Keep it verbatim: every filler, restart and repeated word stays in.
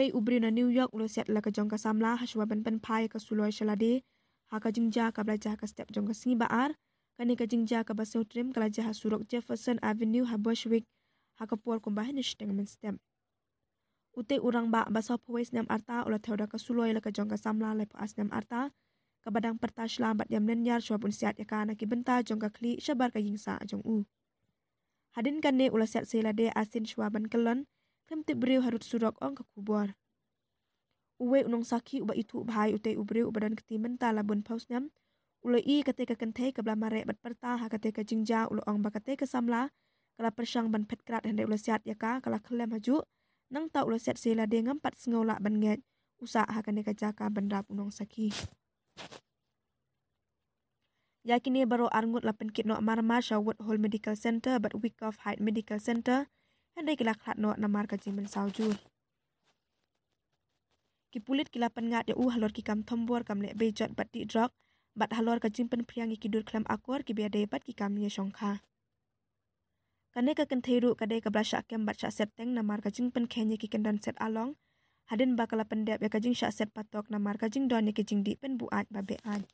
Tei u briew na New York u la siat la ka jong ka samla hashwa ban pynphai ka suloi sha lade ha ka jingjia kaba la jia ha ka step jong ka sngi ba ar. Kane ka jingjia kaba sngewtriem ka la jia ha surok Jefferson Avenue ha Bushwick ha ka por kumba hynne shiteng mynstep. Utei u rangbah ba sawphew wei snem arta u la thew da ka suloi la ka jong ka samla laiphew ar snem arta kaba dang pyrta shla bad ïam lynñiar shwa ba un siat ïa ka na ki bynta jong ka khlieh shabar ka ïing sah jong u. Hadien kane u la siat sei lade arsien shwa ban kyllon khlem tip briew harud surok, ong ka khubor. Uwei u nongsakhi uba ithuh bha ïa utei u briew uba don kti mynta la bun phew snem u la i katei ka kynthei kaba la mareh bad pyrta ha katei ka jingjia, u la ong ba katei ka samla ka la pyrshang ban phet krad hynrei u la siat ïa ka, ka la khyllem hajuh. Nangta u la siat sei lade ngam pat sngew lah ban ngeit, u sah ha kane ka jaka ban rap u nongsakhi. Ïa kine baroh arngut la pynkit noh marmar sha Woodhull Medical Centre bad Wyckoff Heights Medical Centre, hynrei ki la khlad noh namar ka jingmynsaw jur. Ki pulit ki la pynngat ïa u halor ki kam thombor, kam leh beijot bad dih drok, bad halor ka jingpynphriang ïa ki dur khlem akor kiba ïadei bad ki kam ïashongkha. Kane ka kynthei ruh ka dei kaba la shah kem bad shah set teng namar ka jingpynkheiñ ïa ki kyndon set along, hadien ba ka la pyndep ïa ka jingshah set patok namar ka jingdon ïa ki jingdih pynbuaid ba beaid.